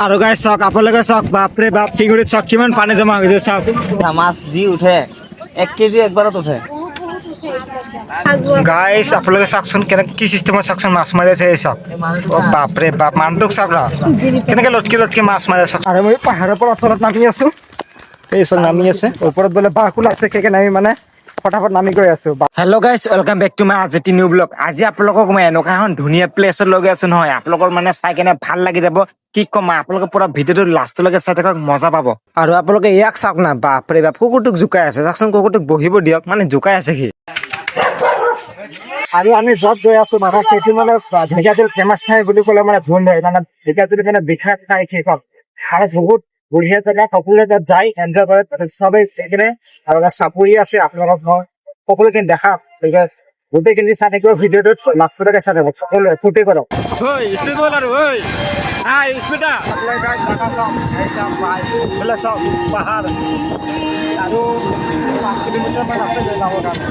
আৰু গাইছ, চাওক আপোনালোকে, চাওক, বাপৰে বাপ, শিঙৰিত চাওক কিমান পানী জমা হৈ গৈছে, চাওক। মাছ যি উঠে, 1 কেজি একবাৰত উঠে। গাইছ, আপোনালোকে চাওকচোন কেনেকে কি চিষ্টেমত, চাওকচোন, মাছ মাৰি আছে। এই চাওক, অ' বাপৰে বাপ, মানুহটোক চাওক না, কেনেকে লটকি লটকি মাছ মাৰি আছে। আৰু মই পাহাৰৰ পৰা তলত নামি আছো। এই চাওক, নামি আছে। ওপৰত বোলে বাঘ ওলাইছে, সেইকাৰণে আমি মানে ফটাফট নামি গৈ আছো। Hello guys, welcome back to my আজি নিউ ব্লগ। আজি আপোনালোকক মই এনেকুৱা এখন ধুনীয়া প্লেচত লৈ গৈ আছো নহয়, আপোনালোকৰ মানে চাই কেনে ভাল লাগি যাব। কি ক'ম, আপোনালোকে পুৰা ভিডিঅ'টো লাষ্টলৈকে চাই থাকক, মজা পাব। আৰু আপোনালোকে ইয়াক চাওক না, বাপৰে বাপ, কুকুৰটোক জোকাই আছে। চাওকচোন, কুকুৰটোক বহিব দিয়ক, মানে জোকাই আছে সি। আৰু আমি য'ত গৈ আছো, মানে সেইটো মানে ঢেকীয়াজুলি ফেমাছ ঠাই বুলি ক'লে মানে ভুল নহয়। মানে ঢেকীয়াজুলি মানে বিখ্যাত ঠাই সেইখন আৰু বহুত বঢ়িয়া জেগা। সকলোৱে তাত যায়, এনজয় কৰে চবেই সেইকাৰণে। আৰু এটা চাপৰি আছে, আপোনালোকক মই সকলোখিনি দেখাম। গতিকে গোটেইখিনি চাই থাকিব, ভিডিঅ'টোত লাষ্টলৈকে চাই থাকিব সকলোৱে, ফূৰ্তি কৰক। চাওক পাহাৰ, আৰু 5 কিলোমিটাৰ মান আছে যাবৰ কাৰণে।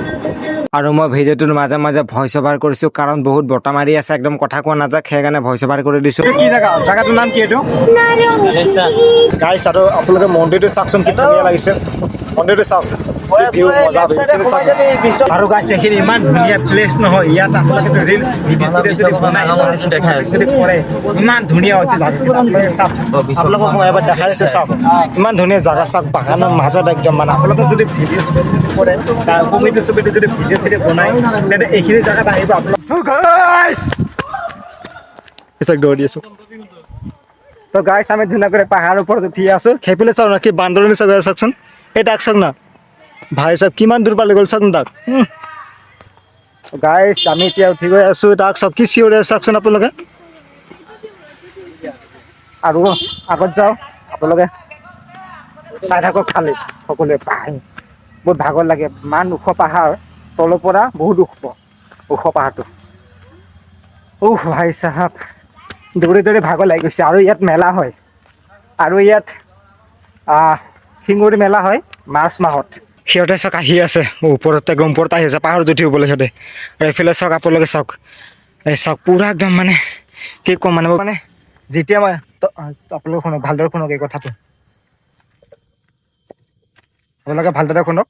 আৰু মই ভিডিঅ'টোৰ মাজে মাজে ভইচ অভাৰ কৰিছো, কাৰণ বহুত বতাহ মাৰি আছে, একদম কথা কোৱা নাযায়, সেইকাৰণে ভইচ অভাৰ কৰি দিছো। কি জেগা? জেগাটোৰ নাম কি এইটো গাইছ? আৰু আপোনালোকে মন্দিৰটো চাওকচোন, কি ধুনীয়া লাগিছে মন্দিৰটো, চাওক। কি view, মজা view, এইখিনি চাওক। আৰু গাইছ, এইখিনি ইমান ধুনীয়া প্লেচ নহয়, ইয়াত আপোনালোকে ৰিলচ ভিডিঅ' চিডিঅ' যদি বনাই যদি কৰে, ইমান ধুনীয়া হৈছে জাগাটো। আপোনালোকে চাওক, আপোনালোকক মই এবাৰ দেখাই দিছো, চাওক, ইমান ধুনীয়া জাগা, চাওক, বাগানৰ মাজত একদম। মানে আপোনালোকে যদি ভিডিঅ' চিডিঅ' যদি কৰে, কমেডি চমেডি যদি ভিডিঅ' চিডিঅ' বনাই, তেন্তে এইখিনি জাগাত আহিব আপোনালোক। চাওক, দৌৰি আছো। তো গাইছ, আমি ধুনীয়া কৰি পাহাৰৰ ওপৰত উঠি আছো। সেইফালে চাওক না, কি বান্দৰণি চাওক, চাওকচোন। এই তাক চাওক না ভাই, চাওক কিমান দূৰ পালি গ'ল, চাওক না তাক। গাইছ, আমি এতিয়া উঠি গৈ আছো। তাক চাওক, কি চিঞৰে, চাওকচোন আপোনালোকে। আৰু আগত যাওঁ, আপোনালোকে চাই থাকক খালি সকলোৱে। ভাই, বহুত ভাগৰ লাগে, ইমান ওখ পাহাৰ, তলৰ পৰা বহুত ওখ ওখ পাহাৰটো। উফ ভাই চাহাব, দৌৰি দৌৰি ভাগৰ লাগি গৈছে। আৰু ইয়াত মেলা হয়, আৰু ইয়াত শিঙৰি মেলা হয় মাৰ্চ মাহত। সিহঁতে চাওক আহি আছে ওপৰত, একদম ওপৰত আহি আছে পাহাৰত উঠিবলৈ সিহঁতে। আৰু এইফালে চাওক আপোনালোকে, চাওক, এই চাওক, পূৰা একদম, মানে কি ক'ম, মানে মানে যেতিয়া মই আপোনালোকে শুনক, ভালদৰে শুনক এই কথাটো, আপোনালোকে ভালদৰে শুনক।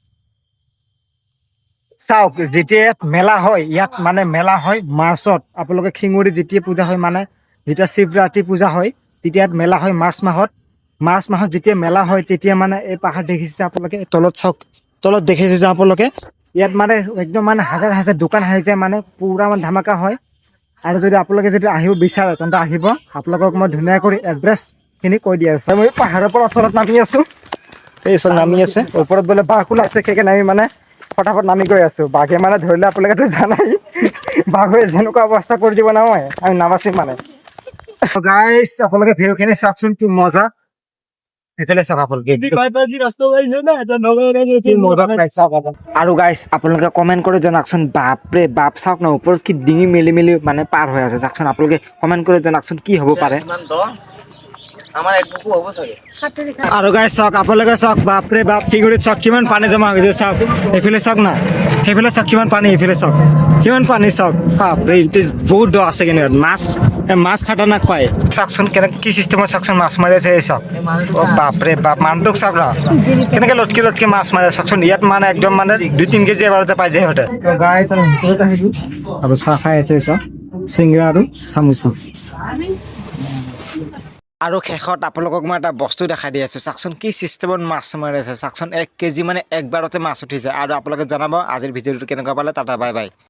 চাওক, যেতিয়া ইয়াত মেলা হয়, ইয়াত মানে মেলা হয় মাৰ্চত। আপোনালোকে শিঙৰি যেতিয়া পূজা হয়, মানে যেতিয়া শিৱৰাত্ৰি পূজা হয়, তেতিয়া ইয়াত মেলা হয় মাৰ্চ মাহত। মাৰ্চ মাহত যেতিয়া মেলা হয়, তেতিয়া মানে এই পাহাৰ দেখিছে আপোনালোকে, তলত চাওক, তলত দেখিছে যে আপোনালোকে, ইয়াত মানে একদম মানে হাজাৰ হাজাৰ দোকান আহি যায়, মানে পুৰা মানে ধামাকা হয়। আৰু যদি আপোনালোকে যদি আহিব বিচাৰে, তেন্তে আহিব। আপোনালোকক মই ধুনীয়া কৰি এড্ৰেছখিনি কৈ দি আছো। মই পাহাৰৰ পৰা তলত নামি আছো। এই চাওক, নামি আছে। ওপৰত বোলে বাঘ ওলাইছে, সেইকাৰণে আমি মানে ফটাফট নামি গৈ আছো। বাঘে মানে ধৰিলে আপোনালোকেতো জানাই, বাঘে যেনেকুৱা অৱস্থা কৰি দিব নহয়, আমি নাবাচিম মানে। গাইছ, আপোনালোকে ভিউখিনি চাওকচোন, কি মজা। সেইফালে চাওক আপোনালোকে, কি মজা পাইছে চাওক আপোনালোকে। আৰু গাইছ, আপোনালোকে কমেণ্ট কৰি জনাওকচোন, বাপৰে বাপ, চাওক না, ওপৰত কি ডিঙি মেলি মেলি মানে পাৰ হৈ আছে। চাওকচোন, আপোনালোকে কমেণ্ট কৰি জনাওকচোন কি হ'ব পাৰে। ইমান দ, আমাৰ এক বুকু হ'ব চাগে। আৰু গাইছ, চাওক আপোনালোকে, চাওক, বাপৰে বাপ, শিঙৰিত চাওক কিমান পানী জমা হৈ গৈছে। চাওক, এইফালে চাওক না, সেইফালে চাওক কিমান পানী, এইফালে চাওক কিমান পানী, চাওক। বাপৰে, এইটো বহুত দ আছে কিন্তু। ইয়াত মাছ, এই মাছ খাতাৰনাক পায়। চাওকচোন কেনেকে কি চিষ্টেমত, চাওকচোন, মাছ মাৰি আছে। এই চাওক, অ' বাপৰে বাপ, মানুহটোক চাওক না, কেনেকে লটকি লটকি মাছ মাৰে, চাওকচোন। ইয়াত মানে একদম মানে 2-3 কেজি এবাৰতে পাই যায় সিহঁতে। আৰু চাহ খাই আছে, চাওক, চিংৰা আৰু চামোচা। আৰু শেষত আপোনালোকক মই এটা বস্তু দেখাই দি আছোঁ। চাওকচোন কি চিষ্টেমত মাছ মাৰি আছে, চাওকচোন, 1 কেজি মানে একবাৰতে মাছ উঠিছে। আৰু আপোনালোকে জনাব আজিৰ ভিডিঅ'টো কেনেকুৱা পালে। Tata, bye bye.